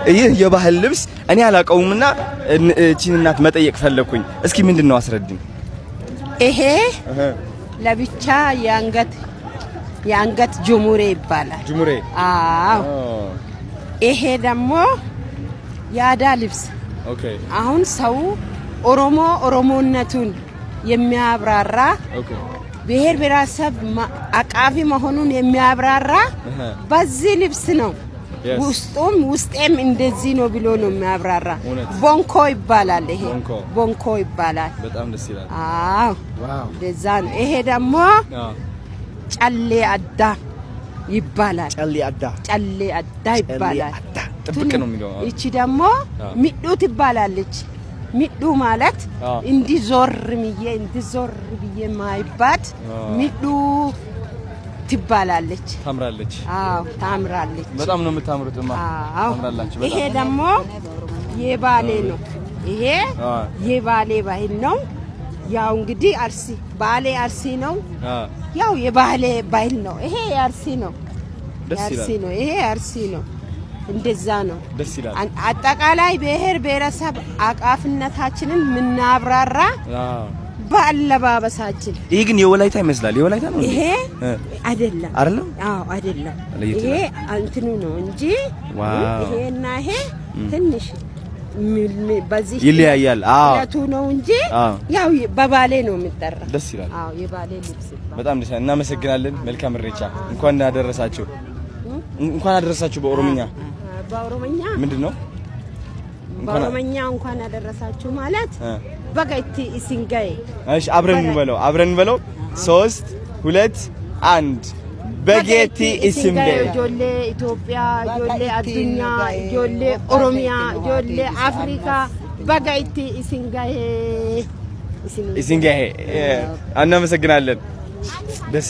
ይህ የባህል ልብስ እኔ አላውቀውምና እቺን እናት መጠየቅ ፈለግኩኝ። እስኪ ምንድን ነው፣ አስረድኝ። ይሄ ለብቻ የአንገት ጅሙሬ ይባላል። ጅሙሬ። አዎ። ይሄ ደግሞ የአዳ ልብስ። አሁን ሰው ኦሮሞ ኦሮሞነቱን የሚያብራራ፣ ብሔር ብሔረሰብ አቃፊ መሆኑን የሚያብራራ በዚህ ልብስ ነው። ውስጡም ውስጤም እንደዚህ ነው ብሎ ነው የሚያብራራ። ቦንኮ ይባላል። ይሄ ቦንኮ ይባላል። በጣም ደስ ይላል። አዎ፣ እንደዛ ነው። ይሄ ደግሞ ጨሌ አዳ ይባላል። ጨሌ አዳ። ጨሌ አዳ ይባላል። ጥብቅ ነው የሚለው። ይቺ ደግሞ ሚዱ ትባላለች። ሚዱ ማለት እንዲህ ዞር ብዬ፣ እንዲህ ዞር ብዬ ማይባት ሚዱ ትባላለች። ታምራለች። አዎ፣ ታምራለች። በጣም ነው የምታምሩት። እማ አዎ። ታምራላችሁ። ይሄ ደግሞ የባሌ ነው። ይሄ የባሌ ባህል ነው። ያው እንግዲህ አርሲ፣ ባሌ አርሲ ነው። ያው የባሌ ባህል ነው። ይሄ የአርሲ ነው። ደስ የአርሲ ይላል። ነው። ይሄ የአርሲ ነው። እንደዛ ነው። ደስ ይላል። አጠቃላይ ብሔር ብሔረሰብ አቃፍነታችንን ምናብራራ በአለባበሳችን። ይሄ ግን የወላይታ ይመስላል። የወላይታ ነው እንዴ? ይሄ አይደለም። አይደለም? አዎ፣ አይደለም። ለየት ይሄ ይላል። እንትኑ ነው እንጂ ይሄና ይሄ ትንሽ በዚህ ይለያያል። አዎ። ሁለቱ ነው እንጂ ያው በባሌ ነው የሚጠራ። ደስ ይላል። አዎ፣ የባሌ ልብስ ይባላል። በጣም ደስ ይላል። እናመሰግናለን። መልካም ኢሬቻ። እንኳን አደረሳችሁ። እንኳን አደረሳችሁ በኦሮምኛ በኦሮምኛ ምንድን ነው? በኦሮምኛ እንኳን አደረሳችሁ ማለት baga itti isin gahe። እሺ፣ አብረን እንበለው፣ አብረን እንበለው። ሶስት፣ ሁለት፣ አንድ። Baga itti isin gahe። Ijoollee Itoophiyaa, ijoollee addunyaa, ijoollee Oromiyaa, ijoollee Afrikaa, baga itti isin gahe። Isin gahe። እናመሰግናለን። ደስ